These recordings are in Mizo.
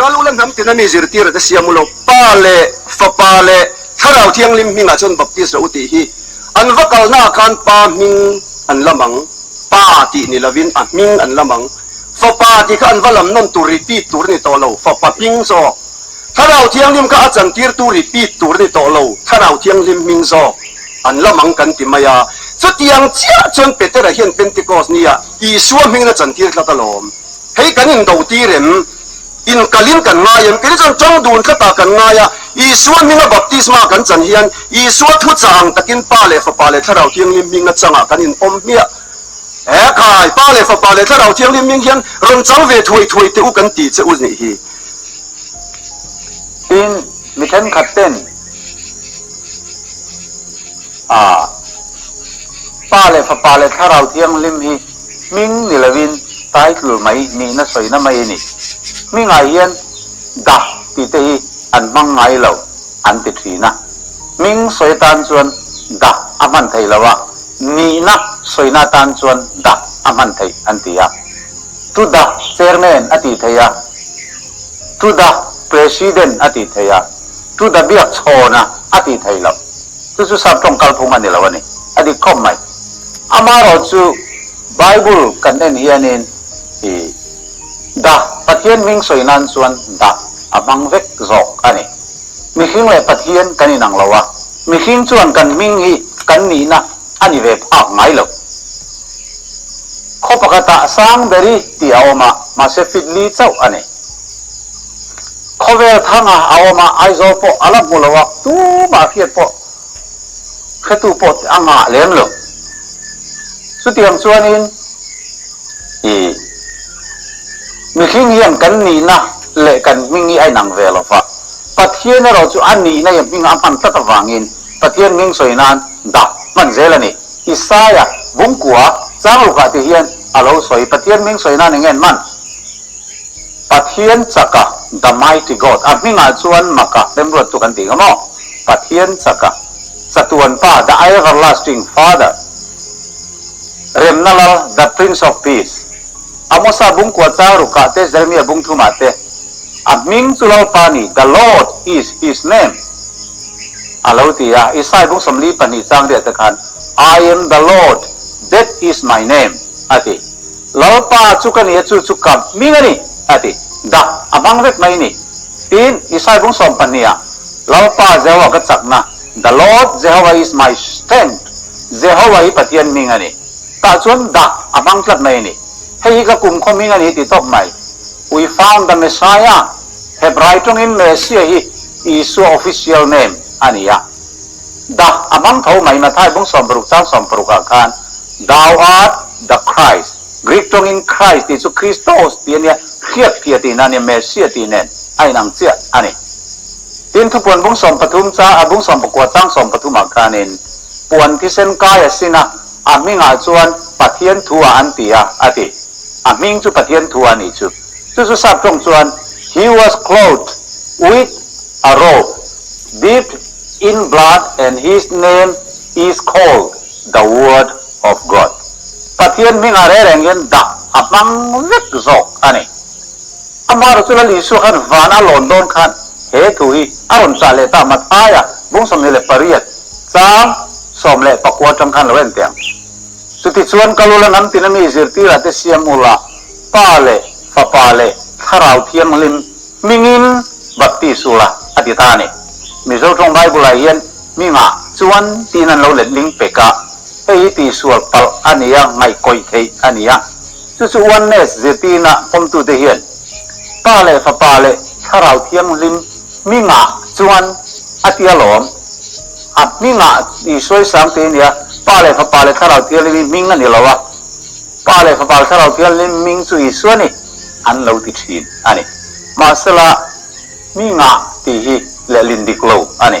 Kal ula hnam tina mi zirtir te siam ulo, Pa leh Fapa leh Thlarau Thianghlim hmingah chuan baptis rawh u tih hi an va kalnaah khan Pa hming an lam ang, Pa tih ni lovin a hming an lam ang. Fapa tih kha an va lam nawn tur repeat tur a ni tawh lo, Fapa hming zawk. Thlarau Thianghlim kha a chantirtu repeat tur a ni tawh lo, Thlarau Thianghlim hming zawk an lam ang kan ti mai a. Chutiang chiah chuan Petera hian Pentecost nia Isua hmingin a chantir tlat alawm. Hei kan indo tir em? Inkalin kan ngai em? Kei chuan tawng dun tlatah kan ngai a, Isua hminga baptisma kan chan hian Isua thuchah ang takin Pa leh Fapa leh Thlarau Thianghlim hminga changah kan inpawm hmiah. He khai, Pa leh Fapa leh Thlarau Thianghlim hming hian rawn chang ve thuai thuai teh u kan ti che u nih hi. Tin, mi thenkhat ten a Pa leh Fapa leh Thlarau Thianghlim hi hming ni lovin title mai nihna sawina mai a ni. Hmingah hian da tih te hi an hmang ngai lo an ti thin a. Hming sawi atan chuan da a hman theih lo a, nihna sawina atan chuan da a hman theih an ti a. To the chairman a tih theih a, to the president a tih theih a, to the biak chhawna a tih theih loh. Chu chu sap tawng kalphung a ni lo a ni. A dik khawp mai. Amaherawhchu Bible kan en hianin i the Pathian hming sawi nan chuan the a hmang vek zawk a ni. Mihring leh Pathian kan inang lo a, mihring chuan kan hming hi kan nihna a ni ve phak ngai lo. Khaw pakhatah sang beri tih a awm a, mahse fit li chauh a ni. Khawvel thanga a awm a, Aizawl pawh a la hmu lo a, tumah hriat pawh hretu pawh a ngah lem lo. Chutiang chuanin i mihring hian kan nihna leh kan hming hi a inang ve lo va, Pathian erawh chu a nihna hi a hming a hman tlat avangin Pathian hming sawi nan dah hman zel a ni. Isaia bungkua changrukah ti hian a lo sawi, Pathian hming sawi nan eng nge an hman? Pathian chaka, the mighty God, a hmingah chuan maka remruattu kan tih kha maw? Pathian chaka, chatuan pa, the everlasting Father, remna lal, the Prince of Peace. Amosa bungkua changrukah te, Jeremia bungthumah te, a hming chu Lalpa ni, the Lord is his name, a lo ti a. Isai bung 42 chang riah te khan, I am the Lord, that is my name, a ti. Lalpa chu ka ni a, chu chu ka hming a ni, a ti. Dah a hmang vek mai a ni. Tin, Isai bung 12 ah, Lalpa Jehovah ka chakna, The Lord Jehovah is my strength, Jehovah hi Pathian hming a ni. Tah chuan dah a hmang tlat mai a ni. Hei hi ka kumkhaw hming a ni ti tawp mai. We found the Messiah, Hebrai tawngin Messiah hi Isua official name a ni a. Dah a hmang tho mai, Mathai bung 60 chang 60 ah khan Thou art the Christ, Greek tawngin Christ tih chu Christos tih a nia, hriat phiah tihna a nia, Messiah tih nen a inang chiah a ni. Tin, thupuan bung 13 cha, a bung 19 chang 13 ah khanin puan thisen kai a sin a, a hmingah chuan Pathian thu ah an ti a, a ti. A hming chu Pathian thu a nih chu. Chu chu sap tawng chuan He was clothed with a robe dipped in blood and his name is called the Word of God. Pathian hmingah reng reng hian dah a hmang vek zawk a ni. Amaherawh chu Lal Isua khan van a lawn dawn khan he thu hi a rawn chah leh ta Mathaia bung 28 chang 19 atang khan lo en teh ang. Chutichuan ka lula hnam tina mi zirtirah te siam ula Pa leh Fapa leh Thlarau Thianghlim hmingin baptis ula a ti ta a ni. Mizo tawng Bible-ah hian hmingah chuan tiin an lo letling pek a, hei hi tihsual palh a ni a, ngaihkawih theih a ni a. Chu chu Oneness zirtirna pawmtute hian Pa leh Fapa leh Thlarau Thianghlim hmingah chuan a ti alawm. A hmingah Isua i sang tih a ni a, Pa leh Fapa leh Thlarau Thianghlim hi hming a ni lo a, Pa leh Fapa leh Thlarau Thianghlim hming chu Isua ni an lo ti thin a ni. Mahsela hmingah tih hi lehlin dik lo a ni.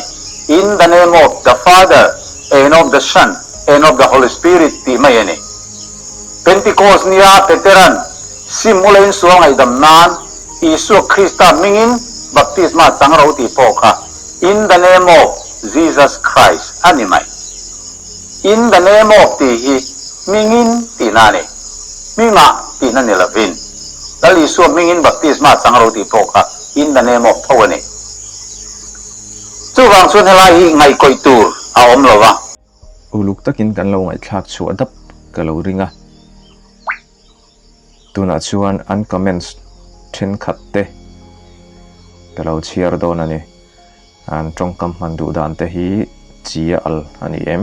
In the name of the Father and of the Son and of the Holy Spirit tih mai a ni. Pentecost nia Peteran sim ula insual ngaihdam nan Isua Krista hmingin baptisma chang ro tih pawh kha In the name of Jesus Christ a ni mai. In the name of tih hi hmingin tihna a ni. Hmingah tihna ni lovin. Lal Isua hmingin baptisma chang ro tih pawh kha. In the name of tho a ni. Chuvang chuan helai hi ngaihkawih tur a awm lo va. Uluk takin kan lo ngaihthlak chhuah dap ka lo ring a. Tunah chuan an comments thenkhat te ka lo chhiar dawn a ni. An tawngkam hman duh dan te hi chi a al a ni em?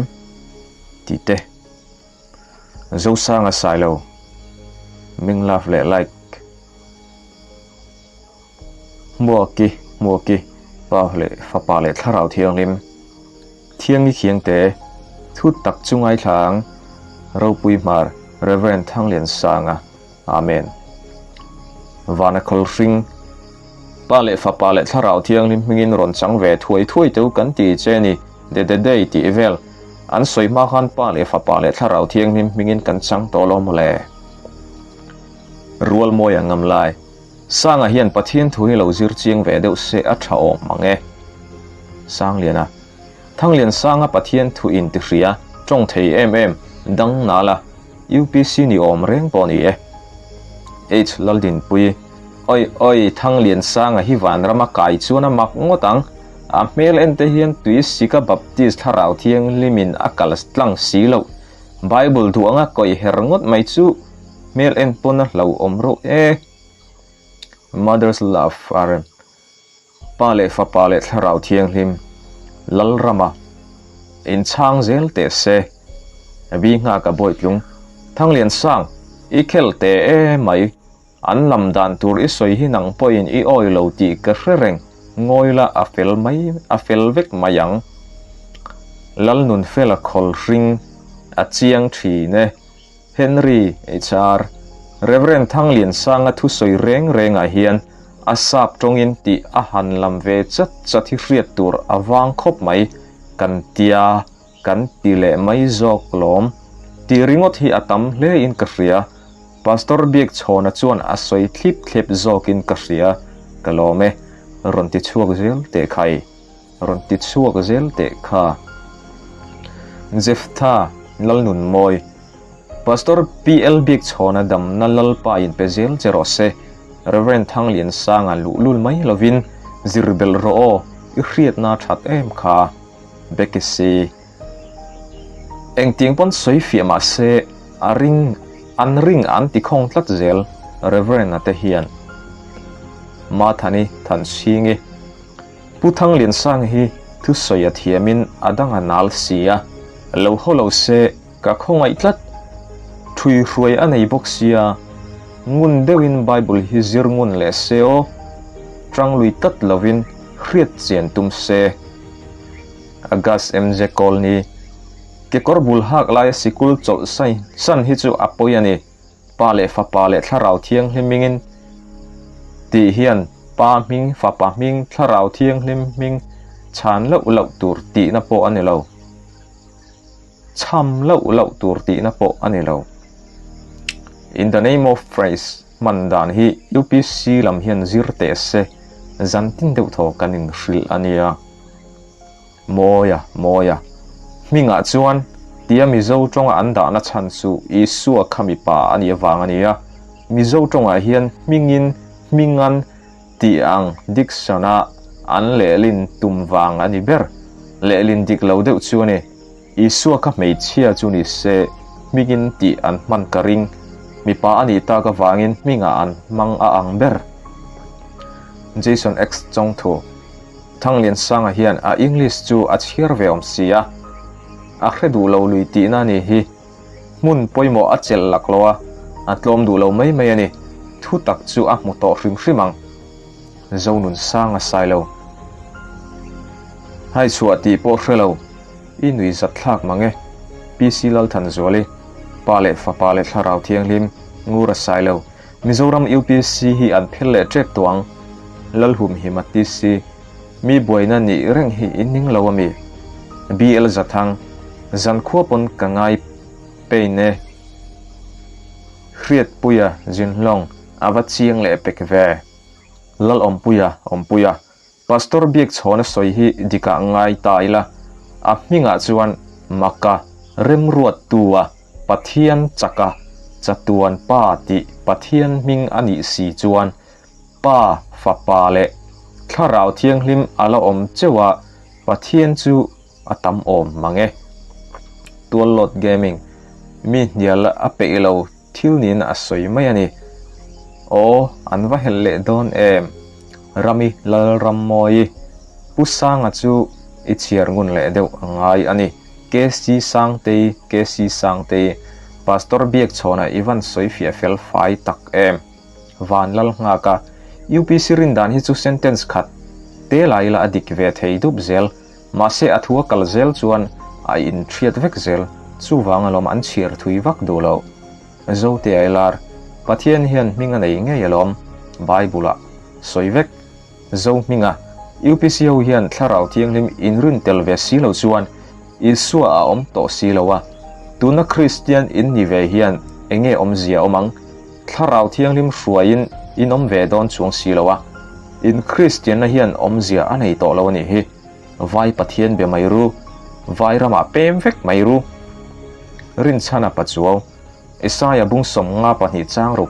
Tih te. Zosanga Sailo, Ming love leh like. Hmuaki, Hmuaki, Pa leh Fapa leh Thlarau Thianghlim, Thiangi Khiangte, Thu tak chu ngaithla ang, Ropui Hmar, Rev. Thangliansanga, Amen. Vana Khawlhring, Pa leh Fapa leh Thlarau Thianghlim hmingin rawn chang ve thuai thuai teu kan ti che ni, de de dei tih vel an sawi hma khan Pa leh Fapa leh Thlarau Thianghlim hmingin kan chang tawh lo maw le? Rual mawi a ngam lai. Sanga hian Pathian thu hi lo zir chiang ve deuh se a tha awm mang e. Sangliana, Thanglian Sanga Pathian thu in ti hria, tawng thei em em, dang nal a, UPC ni awm reng pawh ni e. H Laldinpui, Oi oi, Thanglian Sanga hi vanram a kai chuan a mak ngawt ang, a hmel en te hian tui sika Baptist thlarau thianghlimin a kal tlang si loh, Bible duh anga kawih her ngawt mai chu hmel en pawn a hlauhawm reuh e. Mother's Love RM Pa leh Fapa leh Thlarau Thianghlim Lalrama inchhang zel teh se. Bi nghak a bawitlung Thanglian Sang i khel teh e mai. An lam dan tur i sawi hi nang pawhin i awi lo tih ka hre reng, ngawi la a fel mai a fel vek mai ang. Lalnunfela khawl hring a chiang thin e. Henry HR. Rev. Thangliansanga thusawi reng rengah hian a sap tawngin tih a han lam ve chat chat hi hriat tur a vang khawp mai kan tia. Kan ti leh mai zawk lawm. Tih ringawt hi a tam hle in ka hria. Pastor Biakchhawna chuan a sawi thlip thlep zawk in ka hria. Ka lawm e. Rawn ti chhuak zel teh khai. Rawn ti chhuak zel teh kha. Jephthah Lalnunmawi. Pastor PL Biakchhawna damna Lalpa in pe zel che rawh se. Rev. Thangliansanga luhlul mai lovin zir belh rawh aw. I hriatna that em kha. Becky si. Engtiang pawn sawi fiah mah se a ring an ring an ti khawng tlat zel Reverend-a te hian. Mathani Thanchhingi Pu Thangliansanga hi thusawi a thiamin a dang a nal si a, lo haw lo se ka khawngaih tlat. Thui hruai a nei bawk sia, ngun deuhin Bible hi zir ngun leh se aw, tanglui tlat lovin hriat chian tum se. August MJ Colney, Kekawr bul hak laia sikul chawlh sai san hi chu a pawi a ni. Pa leh Fapa leh Thlarau Thianghlim hmingin tih hian Pa hming, Fapa hming, Thlarau Thianghlim hming chhan loh loh tur tihna pawh a ni lo. Chham loh loh tur tihna pawh a ni lo. In the name of Christ hman dan hi UPC lam hian zir teh se, zan tin deuh thaw kan inhrilh a nia. Mawia, Mawia. Hmingah chuan tia Mizo tawnga an dahna chhan chu Isua kha mipa a nih avang a nia. Mizo tawngah hian hmingin, hmingan tih ang diction-a an lehlin tum vang a ni ber. Lehlin dik lo deuh chu a ni. Isua kha hmeichhia chu ni se hmingin tih an hman ka ring. Mipa a nih tak avangin hmingah an hmang a ang ber. Jason X Chongthu Thangliansanga hian a English chu a chhiar ve awm si a, a hre duh lo lui tihna a ni hi. Hmun pawimawh a chelh lak lo a, a tlawm duh lo mai mai a ni. Thu tak chu a hmu tawh hrim hrim ang. Zonunsanga sai lo. Hai chhuah tih pawh hre lo. I nui zat thlak mang e. PC Lalthanzuali, Pa leh Fapa leh Thlarau Thianghlim, Ngura Sailo, Mizoram upc hi an phel leh tep tawh ang. Lalhumhima TC, Mi buaina nih reng hi i ning lo ami? BL Zathang, Zankhua pawn ka ngai pain e. Hriatpuia Zinhlawng, A va chiang leh pek ve. Lalawmpuia, Awmpuia, Pastor Biakchhawna sawi hi dikah ngai ta ila, a hmingah chuan Maka remruattua Pathian chaka chatuan Pa tih Pathian hming a nih si chuan Pa, Fapa leh. Thlarau Thianghlim a la awm cheuh a, Pathian chu a tam awm mang e. Tuallawt Gaming, Mi hnial a peih lo thil niin a sawi mai a ni. Aw, an va helh leh dawn em? Rami Lalrammawi, Pu Sanga chu i chhiar ngun leh deuh a ngai a ni. KC Sangtei, KC Sangtei, Pastor Biakchhawna i van sawi fiah fel fai tak em? Van lal nghak a, UPC rin dan hi chu sentence khat te lai ila a dik ve thei dup zel, mahse a thu a kal zel chuan a in thiat vek zel, chuvang alawm an chhiar thui vak duh lo. Zote ai lar, Pathian hian hming a nei ngei alawm, Bible ah sawi vek. Zo hminga, UPC ho hian Thlarau Thianghlim inrin tel ve si lo chuan Isua a awm tawh si lo a, tuna Kristian in ni ve hian enge awmzia awm ang? Thlarau Thianghlim hruaiin in awm ve dawn chuang si lo a, in Kristianna hian awmzia a nei tawh lo a nih hi. Vai Pathian be mai ru, Vai ramah pem vek mai ru. Rinchhana Pachuau, Isaia bung 52 chang ruk,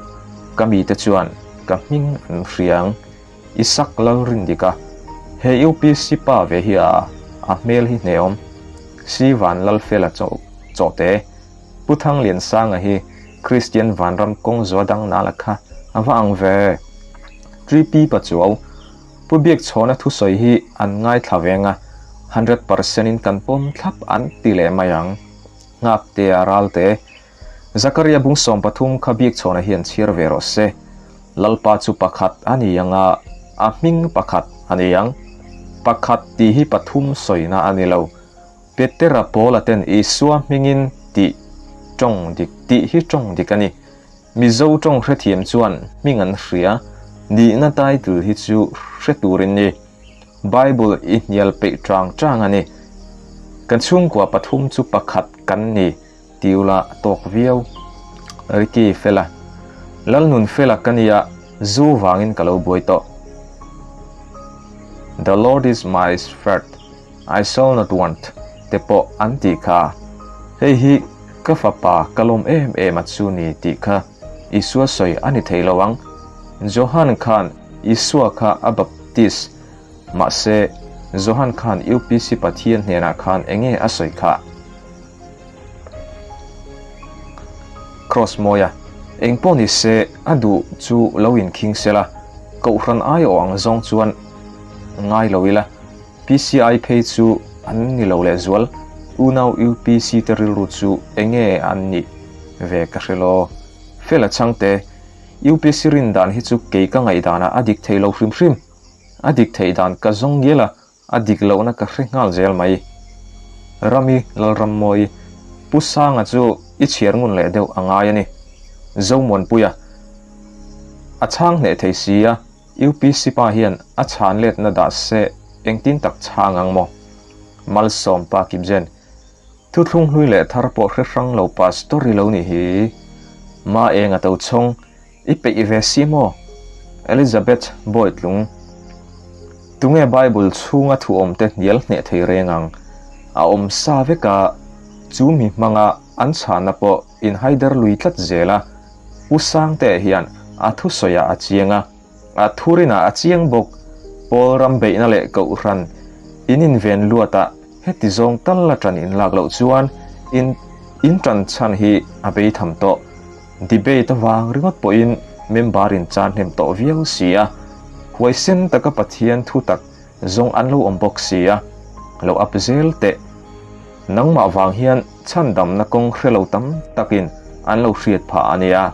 Ka mite chuan ka hming an hria ang. Isak Lalrindika, He UPC pa ve hi a, a hmel hi hneawm. Si Van Lalfela chawhte, Pu Thangliansanga hi Kristian vanram kawng zuah dang nala kha a va ang ve. Tripi Pachuau, Pu Biakchhawna thusawi hi an ngaithla veng a, 100% in kan pawm thlap an ti leh mai ang. Nghaktea Ralte, Zakaria bung 13 kha Biakchhawna hian chhiar ve rawh se. Lalpa chu pakhat a ni ang a, a hming pakhat a ni ang. Pakhat tih hi pathum sawina a ni lo. Petera Paula ten Isua hmingin tih tawng dik tih hi tawng dik a ni. Mizo tawng hrethiam chuan hming an hria, nihna title hi chu hre turin ni. Bible i hnial peih chang chang a ni. Kan chhungkua pathum chu pakhat kan ni ti ula a tawk viau. Ricky Fela, Lalnun Fela ka nia, zu vangin ka lo buai tawh. The Lord is my shepherd, I shall not want te pawh an tih kha. Hei hi ka fapa ka lawm em em a chu ni tih kha Isua sawi a ni thei lo ang. Johan khan Isua kha a baptist mahse Johan khan UPC Pathian hnenah khan enge a sawi kha? Kraws mawia eng pawh ni se a duh chu lo inkhing sela, Kohhran aiawh ang zawng chuan ngai lo ila, PCI phei chu an ni lo lehzual, unau UPC te rilru chu enge an nih ve ka hre lo. Fela chhangte, UPC rin dan hi chu kei ka ngaihdanah a dik thei lo hrim hrim. A dik theih dan ka zawng ngial a, a dik lohna ka hre nghal zel mai. Rami Lalrammawi, Pu Sanga chu i chhiar ngun leh deuh a ngai a ni. Zomuanpuia, A chhang hneh thei si a, UPC pa hian a chhan letna dah se engtin tak chhang ang maw? Malsawm pa Kipzen, Thuthlung hlui leh thar pawh hre hrang lo pastor i lo nih hi. Ma eng a to chhawng, i peih ve si maw? Elizabeth Bawitlung, Tunge Bible chhunga thu awmte hnial hneh thei reng ang? A awm sa vek a, chu mi hmanga an chhanna pawh in haider lui tlat zel a. Pu Sangte hian a thusawiah a chiang a, a thurinah a chiang bawk. Pawl ram beihna leh Kohhran in inven luatah heti zawng tal a ṭan inlak loh chuan in in ṭan chhan hi a bei tham tawh. Debate avang ringawt pawhin member in chan hnem tawh viau si a, huaisen taka Pathian thu tak zawng an lo awm bawk si a, lo up zel teh. Nangmah vang hian chhandamna kawng hre lo tam takin an lo hriat phah a nia.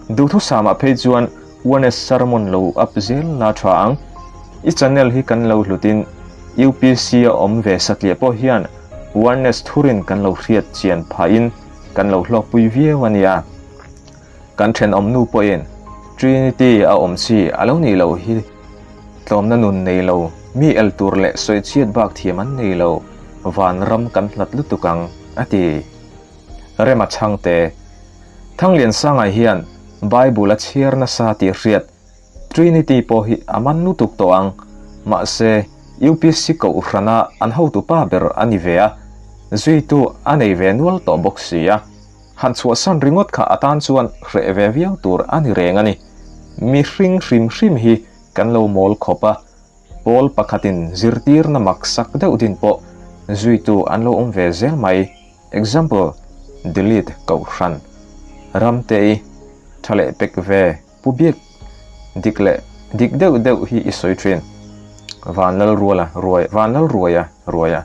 Duhthusamah phei chuan Oneness sermon lo up zel la tha ang. I channel hi kan lo hlutin UPC a awm ve satliah pawh hian Oneness thurin kan lo hriat chian phahin kan lo hlawkpui viau a nia. Kan thenawmnu pawhin Trinity a awm chi a lo nih loh hi. Tlawmna nun nei lo, mi el tur leh sawichhiat bak thiam an nei lo, vanram kan hlat lutuk ang, a ti. Rema chhangte, Thangliansanga hian Bible a chhiar nasa tih hriat, Trinity pawh hi a man lutuk tawh ang. Mahse, UPC Kohhrana an hotupa ber a ni ve a, zuitu a nei ve nual tawh bawk si a. Han chhuahsan ringawt kha a tan chuan hreh ve viau tur a ni reng a ni. Mihring hrim hrim hi kan lo mawl khawp a. Pawl pakhatin zirtirna maksak deuh din pawh zuitu an lo awm ve zel mai. Example, Delete Kohhran Ramtei tha leh pek ve pu biak dik leh dik deuh deuh hi i sawi thin. Vanlalruala ruai Vanlalruaia ruaia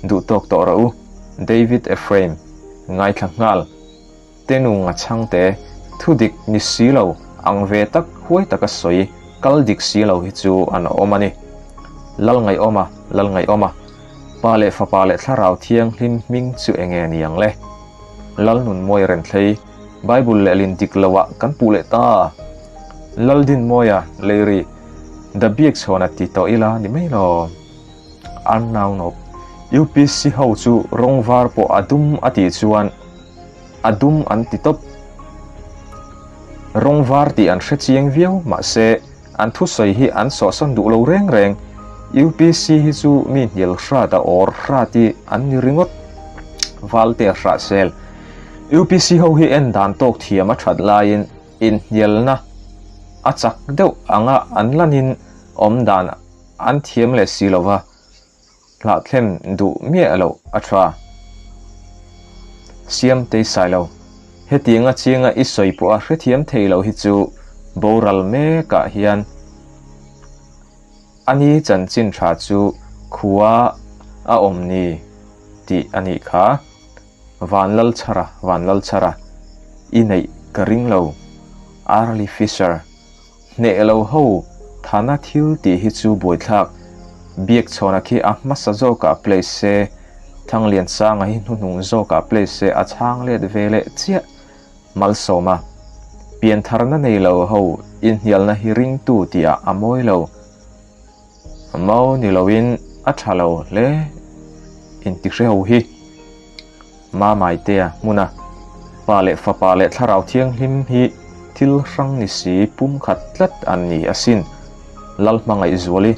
duh tawk tawh rawh u. David Ephraim ngaithla nghal. Tenung a chhangte, thu dik ni si lo, ang ve tak huai taka sawi kal dik si lo hi chu an awm a ni. Lal ngaihawma, Lal ngaihawma, Pa leh Fapa leh Thlarau Thianghlim hming chu enge ni ang le? Lal Nunmawi Renthlei, Bible lehlin dik loah kan puh leh ta! Lal Dinmawia, Leiri, Da biak chhawn a ti tawh ila ni mai lo. Unknown UPC ho chu rawng var pawh a dum a tih chuan a dum an ti tawp. Rawng var tih an hre chiang viau mahse an thusawi hi an sawhsawn duh lo reng reng. UPC hi chu mi hnial hrat a awr hrat i an ni ringawt. Valte a hrah sel. UPC ho hi en dan tawk thiam a that laiin inhnialna a chak deuh anga an lanin awm dan an thiam leh si lova. Hlahthlem duh miah loh a tha. Siam tei sai lo. Hetianga chianga i sawi pawh a hrethiam thei lo hi chu boral mekah hian a ni chanchin tha chu khua a awm ni tih a nih kha. Vanlalchhara Vanlalchhara i neih ka ring lo. Arlie Fisher. Hneh lo ho thana thil tih hi chu buaithlak. Biakchhawna khi a hmasa zawkah play se, Thangliansanga hi hnuhnung zawkah play se a chhang let ve leh chiah. Malsawma, Piantharna nei lo ho inhnialna hi ringtu tihah a mawi lo. Mau ni loin a tha lo hle intihre ho hi. Mamaitea hmuna Pa leh Fapa leh Thlarau Thianghlim hi thil hrang ni si pumkhat tlat an ni asin. Lalhmangaihzuali,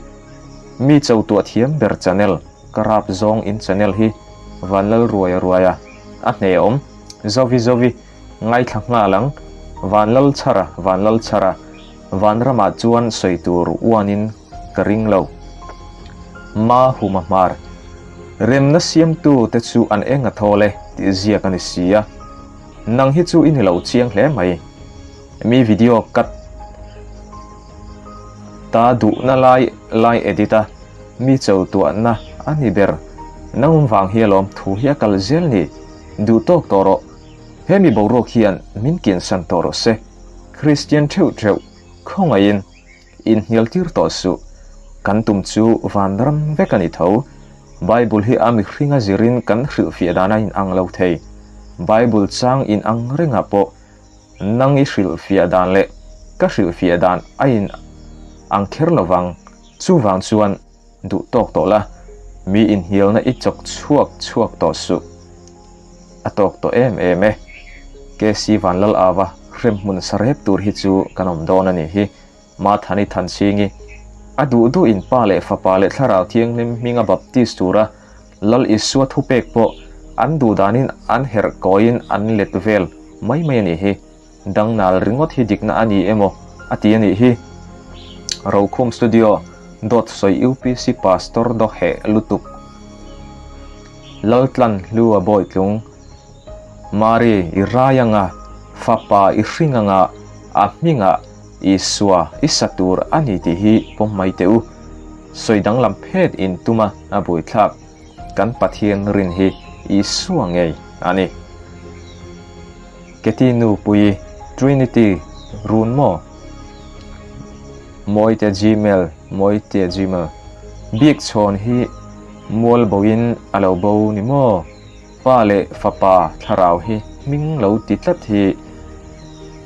Mi cho tuah thiam ber channel, ka rap zawng in channel hi Vanlal ruaia ruaia a hne awm. Zovi zovi, ngaithla nghal ang. Vanlal chhara, Vanlal chhara. Vanramah chuan sawi tur uanin ka ring lo. Ma huma hmar. Remna siamtu te chu an eng a thawl e tih ziak a ni si a. Nang hi chu i ni lo chiang hle mai. Mi video cut ta duhna lai lai edit a, mi cho tuahna a ni ber. Nang vang hi alawm thu hi a kal zel ni. Duh tawk tawh rawh. He mi boruak hian min kiansan tawh rawh se. Kristian theuh theuh khawngaihin inhnial tir tawh suh. Kan tum chu vanram vek a ni tho. Bible hi a mihringa zirin kan hrilhfiah dan a inang lo thei. Bible chang inang rengah pawh nang i hrilhfiah dan leh ka hrilhfiah dan a inang kher lovang. Chuvang chuan Duh tawk tawh la, mi inhnialna i chawk chhuak chhuak tawh suh. A tawk tawh em em e. KC Vanlal Ava hremhmun sa rep tur hi chu kan awm dawn a nih hi. Mathani Thanchhingi, a duh duh in Pa leh Fapa leh Thlarau Thianghlim hminga baptis tura Lal Isua thupek pawh an duh danin an herh kawiin an let vel mai mai a nih hi. Dangnal ringawt hi dikna a ni emaw a ti a nih hi. Rokhum Studio, Dawt sawi UPC Pastor daw heh lutuk. Laltlan hlu a bawitlung. Mari i rai anga, fapa i hring anga, a hmingah Isua i sa tur a ni tih hi pawm mai teh u. Sawi danglam phet in tuma a buaithlak. Kan Pathian rin hi Isua ngei a ni. Keti nu pui Trinity run maw? Mawite Gmail Mawite Gmail Bik chhawn hi mual boin a lo bo ni maw? Pa leh fapa thlarau hi hming lo ti tlat hi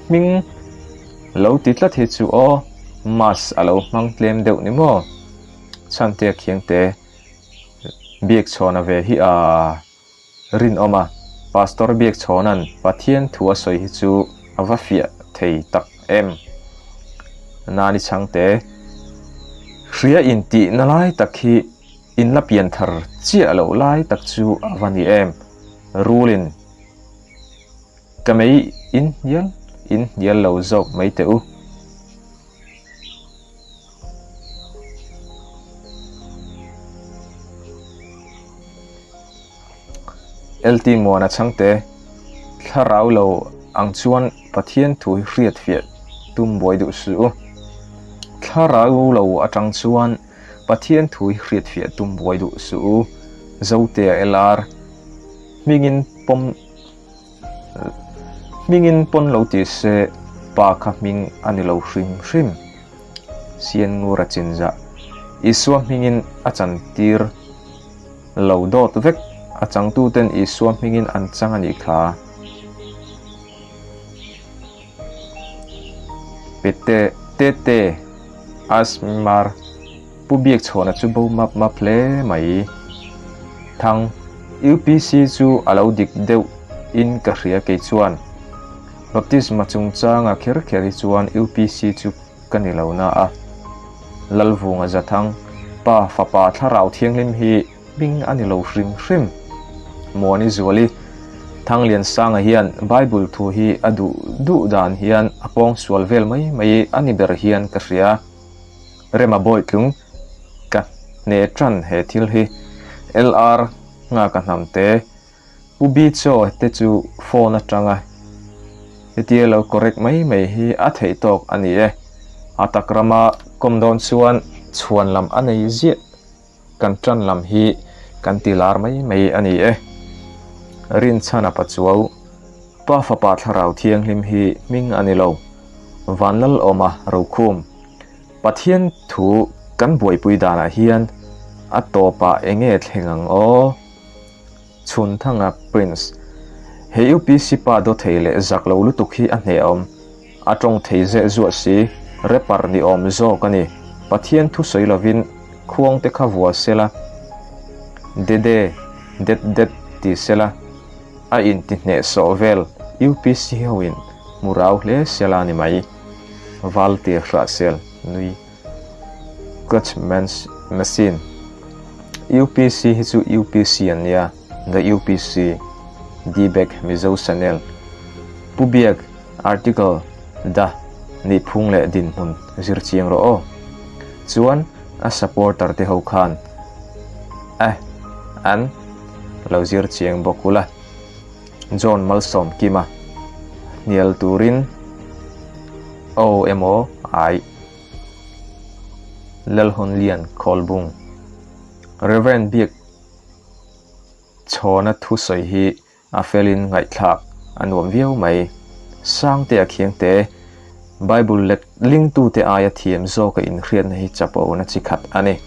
hming lo ti tlat hi chu aw Mass a lo hmang tlem deuh ni maw? Chhantea Khiangte Biak chhawna ve hi a rinawm a, Pastor Biakchhawna'n Pathian thu a sawi hi chu a va fiah thei tak em. Nani chhangte, hria intihna lai tak hi inla pian thar chiah loh lai tak chu a va ni em. Rulin ka mei inhnial inhnial lo zawk mai teh u. LT Muana chhangte thlarau lo ang chuan Pathian thu hi hriat fiah tum buai duh suh u. Thlarau lo atang chuan Pathian thu hi hriat fiah tum buai duh suh u. Zotea LR hmingin pawm Hmingin pawn lo ti se pa kha hming a ni lo hrim hrim. Sianngur a chinzah. Isua hmingin a chantir lo dawt vek. A changtuten Isua hmingin an chang a nih kha. Pete Tete Asmar Pu Biakchhawna chu bo map map hle mai. Thang, UPC chu a lo dik deuh in ka hria kei chuan. Baptisma chungchanga kher kher hi chuan UPC chu ka ni lo na a. Lalvunga Zathang, Pa Fapa Thlarau Thianghlim hi hming a ni lo hrim hrim. Muani Zuali, Thangliansanga hian Bible thu hi a duh duh dan hian a pawngsual vel mai mai a ni ber hian ka hria. Rema Bawitlung, Ka hne tan he thil hi. LR nghaka hnam te, Pu Bicho te chu phone atanga hetia lo correct mai mai hi a theih tawk a ni e. A tak rama kawm dawn chuan chhuan lam a nei ziah. Kan tan lam hi kan ti lar mai mai a ni e. Rinchhana Pachuau, Pa Fapa Thlarau Thianghlim hi hming a ni lo. Vanlalawma Rokhum, Pathian thu kan buaipui danah hian a tawpah enge thleng ang aw? Chhunthanga Prince, He UPC pa dawthei leh zak lo lutuk hi a hnehawm. A tawng thei zeh zuah si, rapper ni awm zawk a ni. Pathian thu sawi lovin khuang te kha vua sela, dede, det det ti sela, a inti hnehsawh vel UPC ho in hmu rau hle sela ni mai. Valtir hrahsel nui Clutch Machine UPC hi chu UPC an nia, The UPC, Dbek Mizo Chanel, Pu Biak Article Da nih phung leh dinhmun zir chiang rawh aw. Chuan a supporter te ho khan eh an lo zir chiang bawk ula. John Malsawmkima hnial turin aw emaw ai Lalhawnlian Khawlbung Reverend Biak Chhawna thusawi hi a felin ngaihthlak a nuam viau mai. Sangtea Khiangte, Bible let lingtute aia thiam zawka inhriatna hi chapo na chi khat a ni.